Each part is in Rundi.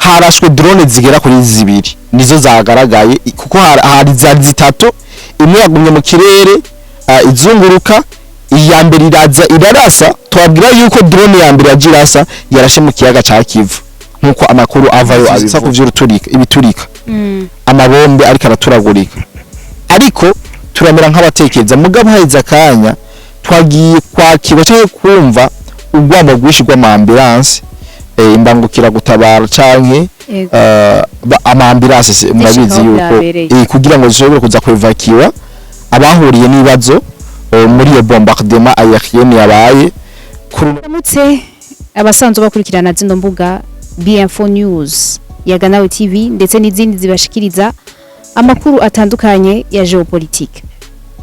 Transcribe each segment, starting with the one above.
Harashwe drone zigera kuri zibiri, nizo zagaragaye kuko hari zari zitatu. Imwe yagumye mu kirere izunguruka, iya mbere iraza irarasa. Twabwira yuko drone ya mbere yaje irasa, yarashe mu kiyaga ca Kivu, nkuko amakuru avayo abivuga, vy'uruturika, ibiturika, amabombe ariko araturagurika. Ariko turamera nk'abatekereza, mugabo haheze akanya twagiye kwakirwa cyangwa kumva urwamo rwinshi rw'ama ambulance, imbangukira gutabara canke ama ambulance murabizi aho yuko byabereye. Kugira ngo zishobore kuza kwevakiwa abahuriye n'ibibazo muri iyo bombardement aérienne yabaye kuri Ramutse abasanzwe bakurikirana zino mbuga, BM4 News, Yaganawe TV ndetse n'izindi zibashikiriza amakuru atandukanye ya géopolitique.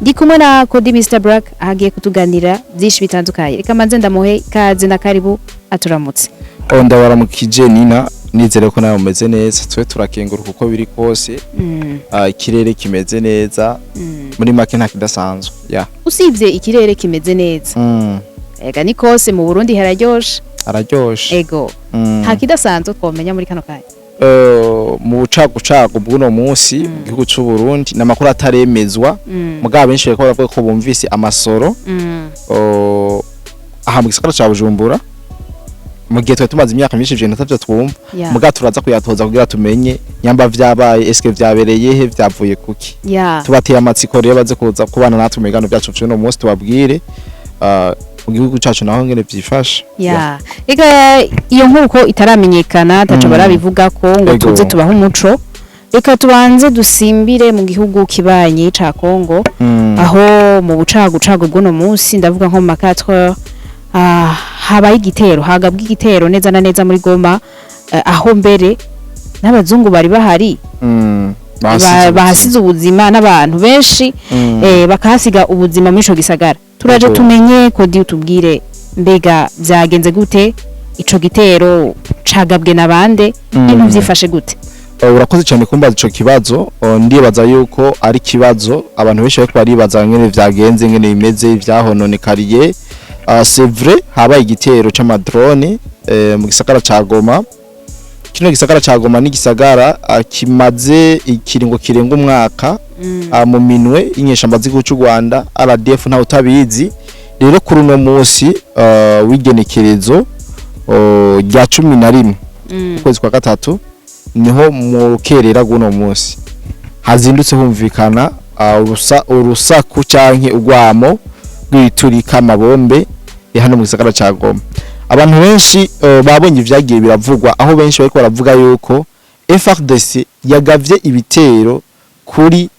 Ndi kumwe na Cody Mr Black, ahagiye kutuganira byinshi bitandukanye. Reka manze ndamuhe kaze na karibu, aturamutse. Oh, ndabaramukije Nina, nizere ko nawe umeze neza. Twe turakenguruka uko biri kose. Ikirere kimeze neza. Muri make nta kidasanzwe ya. Usibye ikirere kimeze neza, ega ni kose mu Burundi hararyoshe. Araryoshe. Ego. Nta kidasanzwe twomenya muri kano kanya? Mu bucagucagu bw'uno munsi mu gihugu c'u Burundi, n'amakuru ataremezwa, mugabo benshi bariko baravuga ko bumvise amasoro aha mu gisagara ca Bujumbura, mu gihe twari tumaze imyaka myinshi ivyo ntavyo twumva. Mugabo turaza kuyatoza kugira tumenye nyamba vyabaye, eske vyabereye he, vyavuye kuki. Tubateye amatsiko rero baze kuza kubana natwe mu biganiro byacu vy'uno munsi, tubabwire mu gihugu cacu naho ngene vyifashe. Ya, reka iyo nkuru ko itaramenyekana, ataco barabivuga ko ngo tuze tubahe umuco. Reka tubanze dusimbire mu gihugu kibanyi ca Kongo, aho mu bucagucagu bw'uno munsi, ndavuga nko mu ma 4 heures, habaye igitero, hagabwa igitero neza na neza muri Goma, aho mbere n'abazungu bari bahari bahasize ubuzima, n'abantu benshi bakahasiga ubuzima muri ico gisagara. Turaje tumenye, Kodi, utubwire mbega byagenze gute, ico gitero cagabwe na bande, ibintu vyifashe gute? Urakoze cyane kumbaza ico kibazo. Ndibaza yuko ari kibazo abantu benshi bariko baribaza, ngene vyagenze, ngene bimeze, ivyahononekariye. C'est vrai, habaye igitero c'ama drone mu gisagara ca Goma. Kino gisagara ca Goma ni igisagara kimaze ikiringo kirenga umwaka mu minwe y'inyeshamba z'igihugu c'u Rwanda, RDF, ntawe utabizi. Rero kuri uno munsi w'igenekerezo rya 11 ukwezi kwa gatatu, niho mu rukerera rw'uno munsi hazindutse humvikana urusaku canke urwamo rw'ibiturika, amabombe ya hano mu gisagara ca Goma. Abantu benshi babonye ivyagiye biravugwa, aho benshi bariko baravuga yuko FARDC yagavye ibitero kuri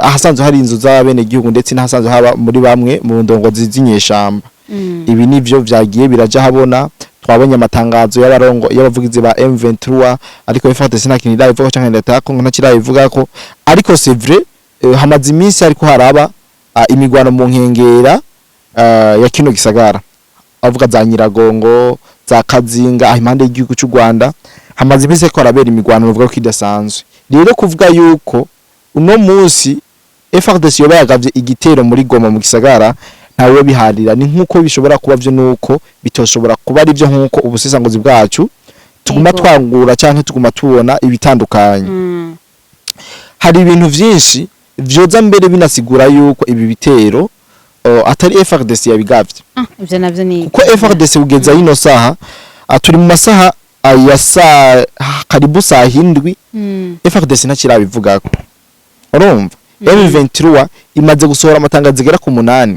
ahasanzwe hari inzu z'abenegihugu ndetse n'ahasanzwe haba muri bamwe mu ndongozi z'inyeshamba. Ibi nivyo vyagiye biraja habona. Twabonye amatangazo y'abarongo y'abavugizi ba M23, ariko FARDC nta kintu irabivuga canke leta ya Congo nta kirabivuga ko. Ariko c'est vrai, hamaze iminsi ariko haraba imigwano mu nkengera ya kino gisagara, avuga za Nyiragongo, za Kazinga, aho impande y'igihugu cy'u Rwanda hamaze iminsi ariko harabera imigwano bavuga ko idasanzwe. Rero kuvuga yuko uno munsi FARDC yoba yagavye igitero muri Goma mu gisagara, ntawe biharira. Ni nkuko bishobora kuba vyo, nuko bitoshobora kuba ari byo, nkuko ubusesanguzi bwacu tuguma twangura canke tuguma tubona ibitandukanye. Hari ibintu vyinshi vyoza mbere binasigura yuko ibi bitero atari FARDC yabigavye. Ivyo navyo ni Kuko FARDC kugeza yino saha, turi mu masaha ya saa karibu saa 7, FARDC ntakirabivugako. Urumva, M23 imaze gusohora amatangazo agera ku 8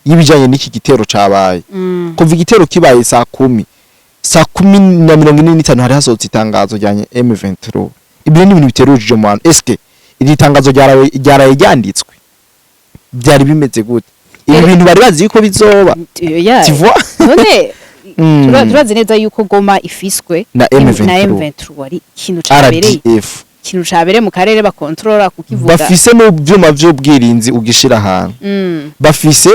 y'ibijanye n'iki gitero cabaye. Kuva igitero kibaye saa 10, saa 10:45 hari hasohotse itangazo rya M23. Ibyo ni ibintu biterujije mu bantu. Eske iri tangazo ryaraye ryanditswe, byari bimeze gute? Ibi bintu bari bazi yuko bizoba? Ya. Tu vois? None turazi neza yuko Goma ifiswe na na M23. M23, ari ikintu cabereye RDF. ikintu cabereye mu karere bakontorora kukivuga. Bafise n'ubyuma vy'ubwirinzi ugishira ahantu, bafise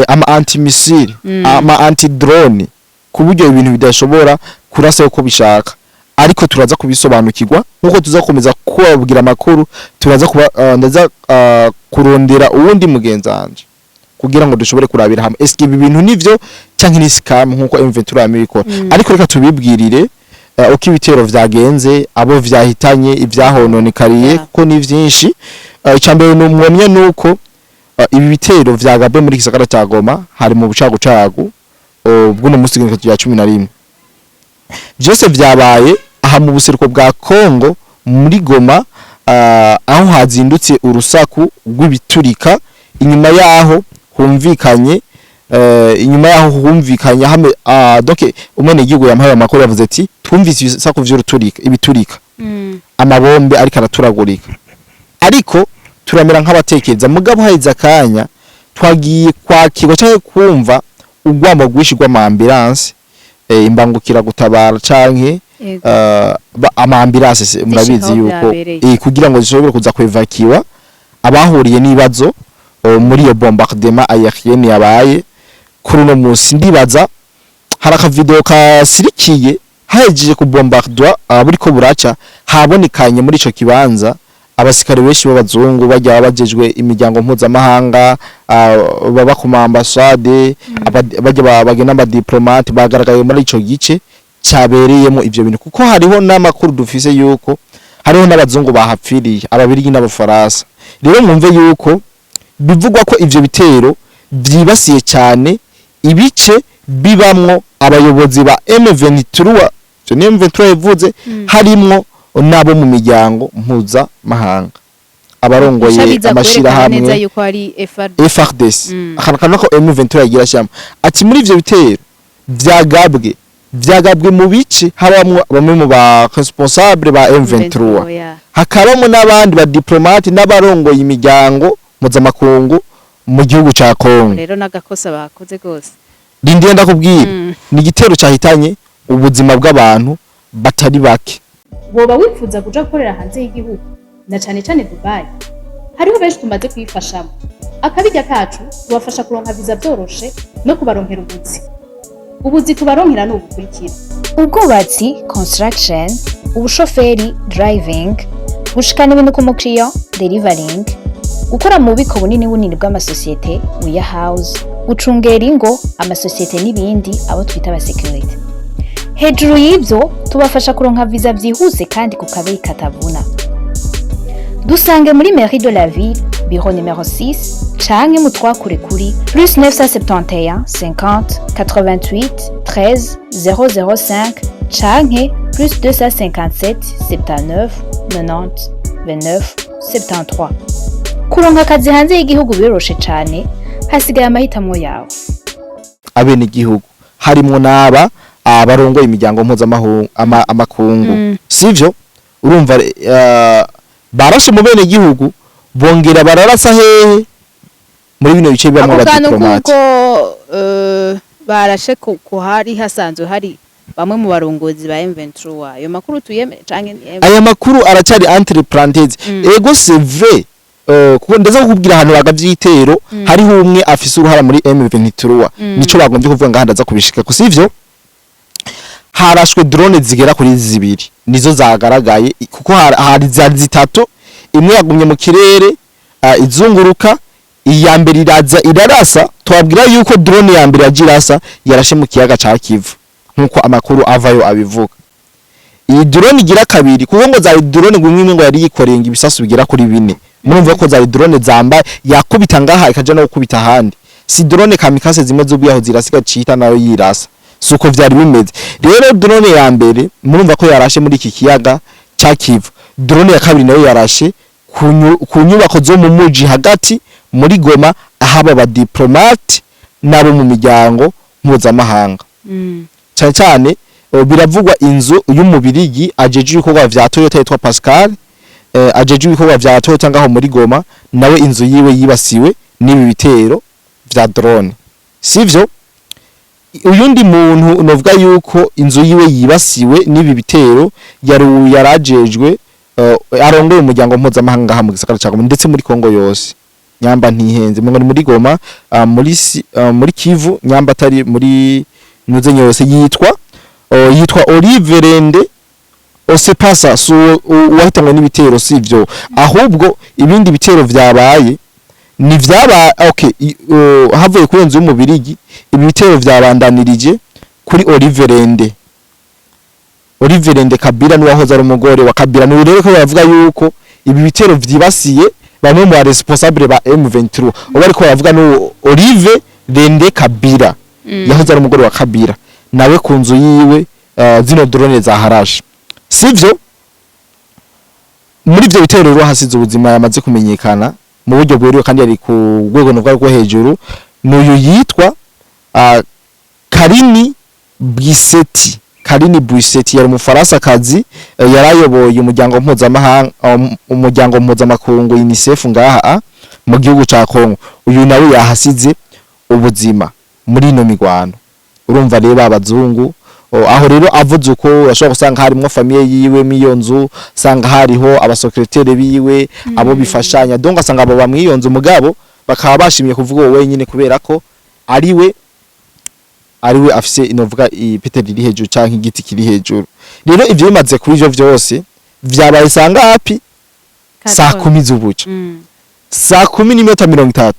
ama anti-missile, ama anti-drone, ku buryo ibintu bidashobora kurasa uko bishaka. Ariko turaza kubisobanukirwa nkuko tuzakomeza kubabwira amakuru. Turaza kuba ndaza kurondera uwundi mugenzi wanje kugira ngo dushobore kurabira hamwe eske ibi bintu nivyo canke ni scam nkuko M23 yamibikora. Ariko reka tubibwirire. Uko ibitero vyagenze, abo vyahitanye, ivyahononekariye, kuko ni vyinshi. Icambere ni umwomye nuko ibi bitero vyagabwe muri gisagara ca Goma hari mu bucagucagu bw'uno musi rya 11. Vyose vyabaye aha mu buseruko bwa Kongo muri Goma, aho hazindutse urusaku rw'ibiturika inyuma yaho humvikanye hame, donc umwene igihugu yampaye amakuru yavuze ati: "Twumvise ibisaku vy'uruturika, ibiturika, amabombe ariko araturagurika, ariko turamera nk'abatekereza." Mugabo haheze akanya twagiye kwakirwa cyangwa kumva urwamo rwinshi rw'ama ambulance, imbangukira gutabara canke ama ambulance murabizi aho yuko vyabereye. Kugira ngo zishobore kuza kwevakiwa abahuriye n'ibibazo muri iyo bombardement aérienne yabaye kuri uno munsi. Ndibaza hari akavideo kasirikiye hahejeje kubombardwa, buriko buraca, habonekanye muri ico kibanza abasikare benshi b'abazungu bajya bajejwe imiryango mpuzamahanga, baba ku ma ambassade, bajya bagena abadiplomate bagaragaye muri ico gice cyabereyemo ivyo bintu, kuko hariho n'amakuru dufise yuko hariho n'abazungu bahapfiriye, Ababirigi n'Abafaransa. Rero mwumve yuko bivugwa ko ivyo bitero vyibasiye cyane ibice bibamwo abayobozi ba M23. Ivyo ni M23 yavuze, harimwo n'abo mu miryango mpuzamahanga, abarongoye Bica biza kwerekana neza amashirahamwe yuko ari FRD. FARDC. Akantu kanaka ko M23 yagira shyamba ati muri ivyo bitero vyagabwe mu bice habamwo bamwe mu ba responsable ba M23, hakabamo n'abandi ba diplomate n'abarongoye imiryango mpuzamakungu mu gihugu ca Kongo. Rero n'agakosa bakoze gose. Rindiye ndakubwira, ni igitero cyahitanye ubuzima bw'abantu batari bake. Woba wifuza kuja gukorera hanze y'igihugu, na cane cane Dubai? Hariho benshi tumaze kuyifashamo. Akabirya kacu tubafasha kuronka viza vyoroshe no kubaronkera ubuzi. Ubuzi tubaronkera ni ubukurikira: ubwubatsi, construction, ubushoferi, driving, gushikana ibintu ku mukiriya, delivering, gukora mu bubiko bunini bunini bw'amasosiyete, warehouse, gucungera ingo, amasosiyete n'ibindi, abo twita abasekirite. Hejuru y'ibyo, tubafasha kuronka viza byihuse kandi ku kabeyi katavuna. Dusange muri mairie de la ville, bureau numéro 6, canke mutwakure kuri plus 971 50 88 13 005 canke plus 257 79 90 29 73. Kuronka akazi hanze y'igihugu biroroshe cane, hasigaye amahitamo yawe. Abenegihugu harimwo n'aba abarongoye imiryango mpuzamahungu amakungu, sivyo? Urumva barashe mu bene gihugu, bongera bararasa hehe? Muri bino bice bibamwo Ako kantu abadiplomate. Kuko barashe ku hari hasanzwe hari bamwe mu barongozi ba M23, ayo makuru tuyemere canke ntiyemere? Aya makuru aracyari entre parenthèses. Ego, c'est vrai, kuko ndaza kukubwira ahantu bagavye igitero, hariho umwe afise uruhara muri M23. Nico bagombye kuvuga ngaha, ndaza kubishika ko sivyo. Harashwe drone zigera kuri zibiri, nizo zagaragaye, kuko hari zari zitatu. Imwe yagumye mu kirere izunguruka, iya mbere iraza irarasa. Twabwira yuko drone ya mbere yagiye irasa yarashe mu kiyaga ca Kivu, nkuko amakuru avayo abivuga. Iyi drone igira kabiri, kuko ngo zari drone ngo imwe ngo yari yikoreye ngo ibisasu bigera kuri bine. Murumva ko zari drone zambaye, yakubita ngaha ikaja no gukubita ahandi. Si drone kamikaze zimwe z'ubwiyaho zirasiga cita nayo yirasa, suko vyari bimeze. Rero drone ya mbere murumva ko yarashe muri iki kiyaga ca Kivu. Drone ya kabiri nayo yarashe ku nyubako zo mu muji hagati muri Goma, ahaba abadiplomate n'abo mu miryango mpuzamahanga. Cyane cyane biravugwa inzu y'Umubirigi ajeje ibikorwa vya Toyota yitwa Pascal, ajeje ibikorwa vya Toyota ngaho muri Goma, nawe inzu yiwe yibasiwe n'ibi bitero vya drone, sivyo? Uyundi muntu novuga yuko inzu yiwe yibasiwe n'ibi bitero yari yarajejwe, arongoye umuryango mpuzamahanga ngaha mu gisagara ca Goma ndetse muri Kongo yose, nyamba ntihenze ngo ni muri Goma, muri Kivu, nyamba atari muri nuze yose, yitwa Olive Rende Osepasa. So uwahitanywe n'ibitero sivyo, ahubwo ibindi bitero vyabaye ni vyaba okay, havuye kuri inzu y'Umubirigi, ibi bitero vyabandanirije kuri Olive Rende. Olivier Rende Kabila n'uwahoze ari umugore wa Kabila. Ni rero ko baravuga yuko ibi bitero vyibasiye bamwe mu ba responsable ba M23. Ubu ariko baravuga n'uwo Olivier Rende Kabila yahoze ari umugore wa Kabila, nawe ku nzu yiwe zino drone zaharashe. Sivyo, muri ivyo bitero rero hasize ubuzima yamaze kumenyekana mu buryo bweruye kandi yari ku rwego novuga rwo hejuru, n'uyu yitwa Karini Bwiseti. Karini Bwiseti yari umufaransa-kazi, yarayoboye umuryango mpuzamahanga, umuryango mpuzamakungu UNICEF ngaha mu gihugu ca Kongo. Uyu nawe yahasize ubuzima muri ino migwano. Urumva rero abazungu aho rero avuze uko urashobora gusanga harimwo famille yiwe m'iyo nzu, sanga hariho aba secrétaire biwe, abo bifashanya, donc asanga abo bamw'iyo nzu, mugabo bakaba bashimye kuvuga uwo wenyine kubera ko ariwe afise inovuga ipete riri hejuru canke igiti kiri hejuru. Rero ivyo bimaze kuri ivyo vyose vyabaye sangapi? Saa 10 z'ubuca. 10:30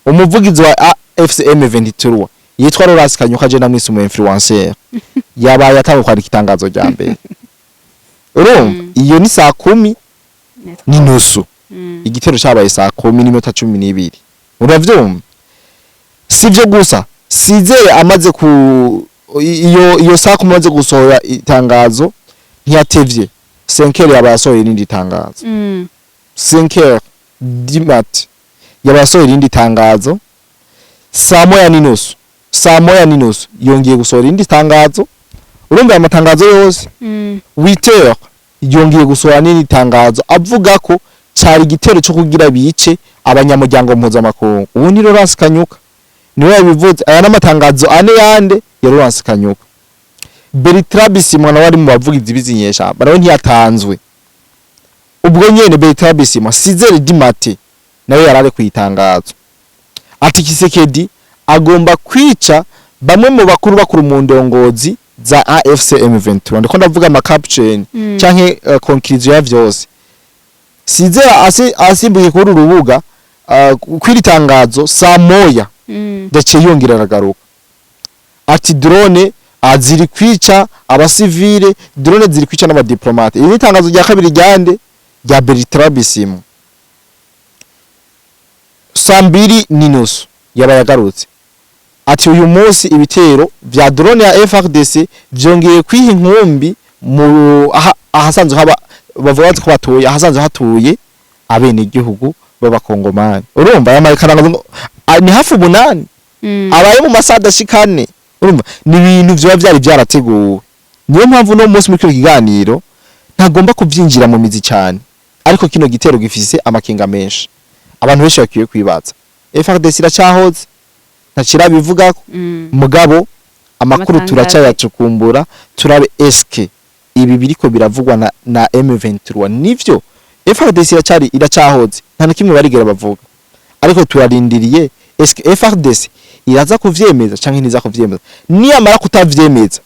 umuvugizi wa AFC M23 yitwa Laurence Kanyuka, je namwise umu influencer, yabaye atanga kwandika itangazo rya mbere. Urumva iyo ni 10:30. Igitero cabaye 10:12. Uravyumva, sivyo gusa, sizere amaze ku iyo 10:00 amaze gusohora itangazo, ntiyatevye, 5h yabaye asohoye irindi tangazo. 5h du mat yabaye asohoye irindi tangazo. 1:30, 1:30 yongeye gusohora irindi tangazo. Urumva aya matangazo yose. 8h yongeye gusohora n'irindi tangazo avuga ko cari igitero cyo kugira bice abanyamuryango mpuzamakungu. Ubu ni Laurence Kanyuka niwe yabivuze. Aya n'amatangazo ane yande ya Laurence Kanyuka. Bertrand Bisimwa nawe ari mu bavugizi b'izinyeshamba, nawe ntiyatanzwe. Ubwo nyene Bertrand Bisimwa, 6h du matin nawe yarare ku itangazo ati Tshisekedi agomba kwica bamwe mu bakuru bakuru mu ndongozi za AFC M23. Ndiko ndavuga ama caption canke conclusion ya vyose. Sizera asimbuye kuri uru rubuga kw'iri tangazo 1:00 ndetse yongera aragaruka ati drone ziri kwica abasivile, drone ziri kwica n'aba diplomate. Iri ni itangazo rya kabiri ryande? Rya Bertrand Bisimwa. 2:30 yaba yagarutse ati uyu munsi ibitero vya drone ya FARDC vyongeye kwiha inkumbi mu ahasanzwe haba, bavuga ko batuye ahasanzwe hatuye abene gihugu b'abakongomani. Urumva aya makaranga ni hafi 8 abaye mu masaha adashikane. Urumva ni ibintu vyoba vyari vyarateguwe. Niyo mpamvu no munsi muri kino kiganiro ntagomba kuvyinjira mu mizi cyane, ariko kino gitero gifise amakenga menshi abantu benshi bakwiye kwibaza. FARDC iracahoze, ntakirabivugako. Mugabo amakuru Amatangazo. Turacayacukumbura turabe eske ibi biriko biravugwa na M23 nivyo. FARDC iracari, iracahoze, nta na kimwe barigera bavuga, ariko turarindiriye eske FARDC iraza kuvyemeza canke ntiza kuvyemeza. Niyamara kutavyemeza,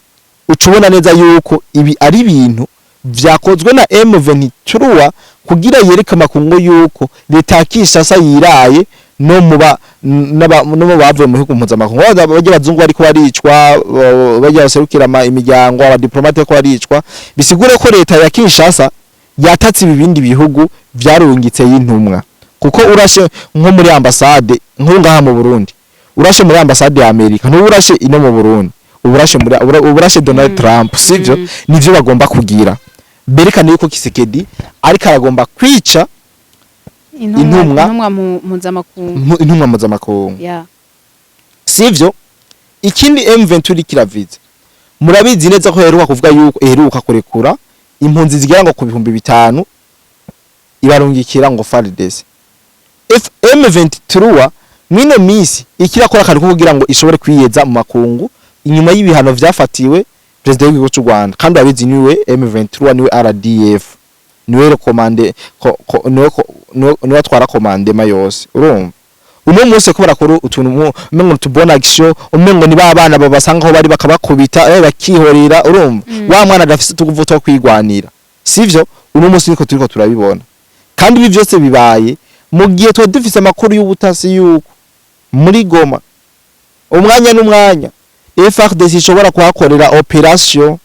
uca ubona neza yuko ibi ari ibintu vyakozwe na M23 kugira yereke amakungu yuko leta ya Kinshasa yiraye no muba no mu bavuye mu bihugu mpuzamakungu, bajya abazungu bariko baricwa, bajya baserukira imiryango, aba diplomate ko baricwa, bisigure ko leta ya Kinshasa yatatse ibi bindi bihugu vyarungitse y'intumwa. Kuko urashe nko muri ambasade nk'ubu ngaha mu Burundi, urashe muri ambasade ya Amerika, ntuba urashe ino mu Burundi, uburashe muri uburashe Donald Trump, sivyo? Nivyo bagomba kugira berekane yuko Tshisekedi ariko aragomba kwica intumwa mpuzamakungu. Intumwa mpuzamakungu. Sivyo, ikindi M23 kiravize, murabizi neza ko iheruka kuvuga yuko iheruka kurekura impunzi zigera ngo ku 5000 ibarungikira ngo FARDC. M23 mwino misi ikirakora akantu ko kugira ngo ishobore kwiyeza mu makungu inyuma y'ibihano vyafatiwe perezida w'igihugu cy'u Rwanda. Kandi abizi niwe M23, niwe RDF, niwe commande niwe atwara commandement yose. Urumva uno munsi ko barakora utuntu umengo tubona action, umengo ni babana babasanga aho bari bakabakubita, bakihorera. Urumva wa mwana adafise utuguvu two kwigwanira, sivyo? Uno munsi niko turiko turabibona. Kandi ibi byose bibaye mu gihe tuba dufise amakuru y'ubutasi yuko muri Goma umwanya n'umwanya FARDC ishobora kuhakorera operation.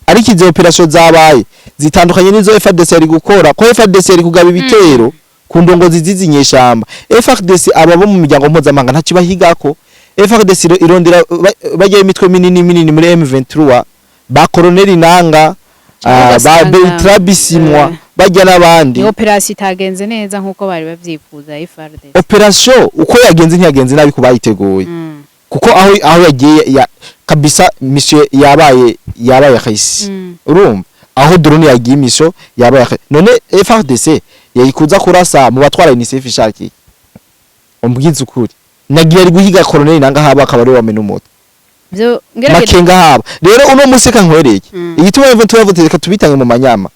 Ariko izo opération zabaye zitandukanye n'izo FARDC yari gukora, ko FARDC yari kugaba ibitero ku ndongozi zizi nyeshamba. FARDC, aba bo mu miryango mpuzamahanga ntacyo bahigako. FARDC irondera bajya imitwe minini minini muri M23, ba Colonel Nanga, Cyangwa ba ugasanga, Bertrand Bisimwa, bajya n'abandi. Ni opération itagenze neza nkuko bari bavyifuza FARDC. Opération uko yagenze, ntiyagenze nabi ku bayiteguye, kuko aho yagiye ya, kabisa mission yabaye réussie. Urumva aho drone yagiye, mission yabaye none FARDC yayikuza kurasa mu batwara UNICEF ishakiye? Umbwize ukuri, nagiye ari guhiga Colonel Nanga, haba akaba ari wamena umutwe. Vyo ngerageje. Makenga haba rero uno munsi kankwereke igituma M23 yavuze reka tubitange mu manyama,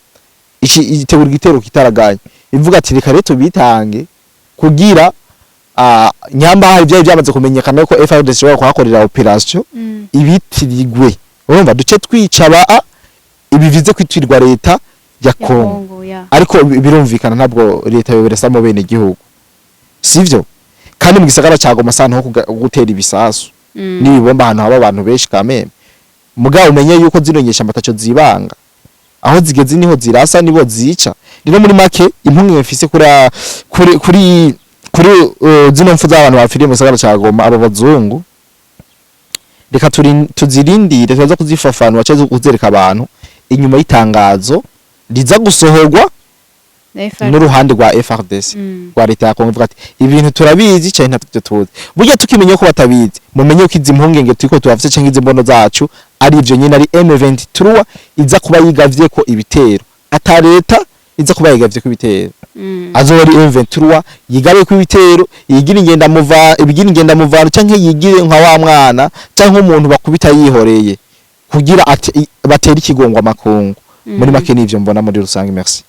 iki itegura igitero kitaraganye, ivuga ati reka rero tubitange kugira nyamba hari byari byamaze kumenyekana ko FARDC ishobora kuhakorera opération, ibitirigwe, urumva duce twica ba ibi bize kwitirirwa leta ya Ya Kongo. Kongo ya. Ariko birumvikana, ntabwo leta yoberesa mu bene gihugu, sivyo? Kandi mu gisagara ca Goma sana ho gutera ibisasu n'ibibomba ahantu haba abantu benshi kameme. Mugabo umenye yuko zino nyeshamba ataco zibanga, aho zigeze niho zirasa, nibo zica. Rero muri make, impungenge mfise kuri zino mfu z'abantu bapfiriye mu gisagara ca Goma, aba bazungu, reka tuzirindire, tuza kuzifafanura cyangwa kuzereka abantu inyuma y'itangazo riza gusohorwa Na FARDC. n'uruhande rwa FARDC, rwa leta ya Kongo, ivuga ati ibintu turabizi cyane, ntabyo tuzi. Burya tukimenya ko batabizi, mumenye ko izi mpungenge turiko turafise canke izi mbono zacu ari ivyo nyene, ari M23 iza kuba yigavye ko ibitero, ata leta iza kuba yigavye ko ibitero. Azoba ari M23 yigabe ko ibitero, yigira ingenda muva, ibigira ingenda muvano, canke yigire nka wa mwana canke umuntu bakubita yihoreye kugira batere ikigongwa amakungu. Muri make nivyo mbona muri rusange. Merci.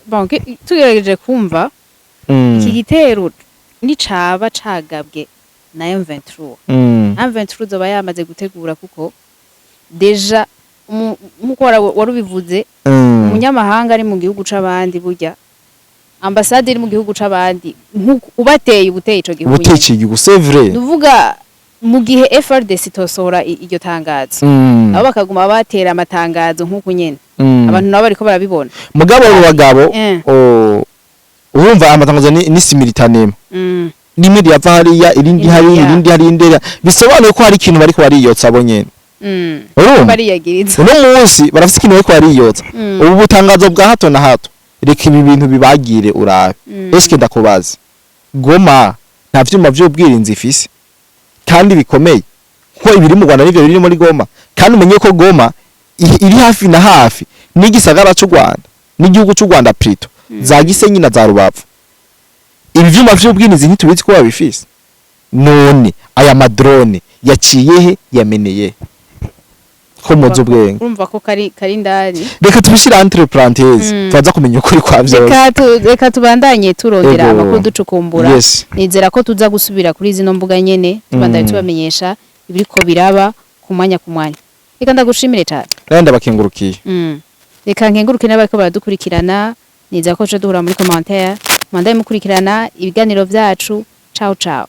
Bon, tugerageje kumva iki gitero nicaba cagabwe na M23, M23 zoba yamaze gutegura, kuko déjà nkuko warubivuze, umunyamahanga ari mu gihugu c'abandi, burya ambasade iri mu gihugu c'abandi, nkuko ubateye ubuteye ico gihugu nyene. Ubutekeye igihugu, c'est vrai. Nuvuga mu gihe FARDC itosohora iryo tangazo, nabo bakaguma batera amatangazo nk'uku nyene, abantu nabo bariko barabibona. Mugabo abo bagabo, urumva amatangazo ni simultanément, rimwe riyava hariya, irindi hariya, irindi hariya, irindi hariya, bisobanuye ko hari ikintu bariko bariyotsa bo nyene. Urumva bariyagiriza. Uno munsi barafise ikintu bariko bariyotsa. Ubu butangazo bwa hato na hato, reka ibi bintu bibagire urabe. Eske ndakubaza, Goma nta vyuma vy'ubwirinzi ifise kandi bikomeye? Kuko ibiri mu Rwanda nivyo biri muri Goma. Kandi umenye ko Goma iri hafi na hafi n'igisagara c'u Rwanda, n'igihugu c'u Rwanda plutôt, za Gisenyi na za Rubavu. Ibi vyuma vy'ubwirinzi ntitubizi ko babifise? None aya madrone yaciye he, yameneye ko muzi ubwenge? Urumva ko kari indani. Reka tubishire entre parenthèses, tubaza kumenya ukuri kwa vyose. Reka tubandanye turondera amakuru, ducukumbura. Nizera ko tuza gusubira kuri zino mbuga nyene, tubandanye tubamenyesha ibiriko biraba ku mwanya ku mwanya. Reka ndagushimire cyane. Nawe ndabakengurukiye. Reka nkenguruke n'abariko baradukurikirana. Nizera ko tuca duhura muri commentaire. Mwandaye mukurikirana ibiganiro vyacu. Ciao ciao.